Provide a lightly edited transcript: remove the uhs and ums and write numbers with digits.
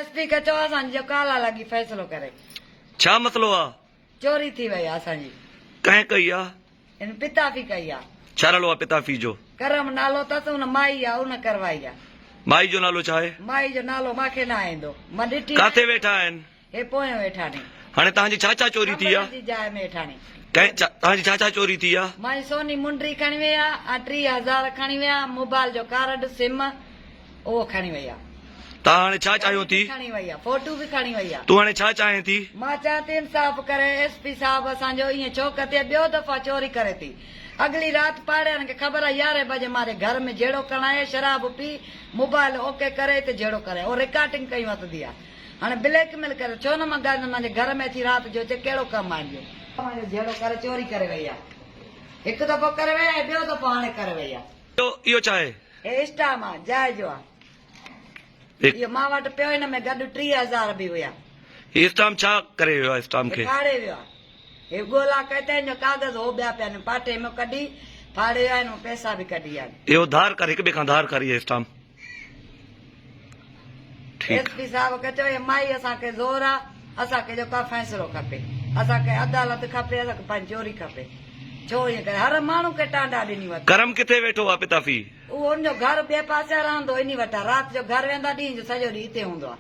S P کي چئو اسان جو ڪالا لڳي فيصلو ڪري. ڇا مسئلو آ؟ چوري ٿي وئي آ اسان جي. ڪنهن ڪئي آ؟ ان پتافي ڪئي آ. ڇا نالو آ پتافي جو؟ ڪرم نالو تس ان مائي آ ان ڪروائي آ. مائي جو نالو ڇا آهي؟ مائي جو نالو مان کي ناهي ايندو. مان ڏٺي ڪاٿي ويٺا آهن؟ هي پويان ويٺا ني. هاڻي توهان جي ڇا ڇا چوري ٿي آ؟ ڪمرن جي جاء ۾ ويٺا ني. ڪنهن توهان جي ڇا ڇا چوري ٿي آ؟ مانجي سوني منڊري کڻي ويا ۽ 3000 کڻي ويا موبائل جو ڪارڊ سم اهو کڻي وئي آ. توهان هاڻي ڇا چاهيو ٿي؟ کڻي وئي آ فوٽو به کڻي وئي آ. تون هاڻي ڇا چاهين ٿي؟ مان چاهيان ٿي انصاف ڪري ايس پي صاحب اسان جو ائين ڇو ڪتي ٻيو دفعا چوري ڪري ٿي اڳلي رات پاڙي وارن کي خبر آ يارهين بجي مانجي گهر ۾ جهيڙو ڪرڻ آئي شراب پي موبائل اوڪي ڪري هتي جهيڙو ڪري او رڪارڊنگ ڪئي وتدي آ. هاڻي بليڪ ميل ڪري ڇو نه مان گهر مانجي گهر ۾ اچي رات جو اچي ڪهڙو ڪم آهي جو. مانجو جهيڙو ڪري چوري ڪري وئي آ. هڪ دفعو ڪري وئي آ ۽ ٻيو دفعو هاڻي ڪري وئي آ. اهو ڇا آهي؟ هي اسٽام آ جاء جو آ. اهو مان وٽ پيو هن ۾ گڏ 3000 به هيا. هي اسٽام ڇا ڪري ويو آ اسٽام کي؟ هي ڦاڙي ويو آ. هي ڳولا ڪئي ته هن جو ڪاغذ هو ٻيا پيا آهن پاٽي ۾ ڪڍي ڦاڙي ويو آ هن مان پئسا به ڪڍي ويا آهن. اهو ڌار ڪر هڪ ٻئي کان ڌار ڪر اهي اسٽام. ايس پي صاحب کي چئو هي مائي اسان کي زور آ اسان کي جيڪو آ فيصلو کپي اسان کي عدالت کپي اسان کي پنهنجي چوري کپي ڇو ائين ڪري هر ماڻهو کي ٽانڊا ڏني وٿ. ڪرم ڪٿي ويٺو آ پتافي. اهو ان جو گهر ٻئي پاسي آ رهندو انهي وٽ آ رات جو گهر ويندو آ ڏينهن جو سڄو ڏينهن هتي هوندو آ.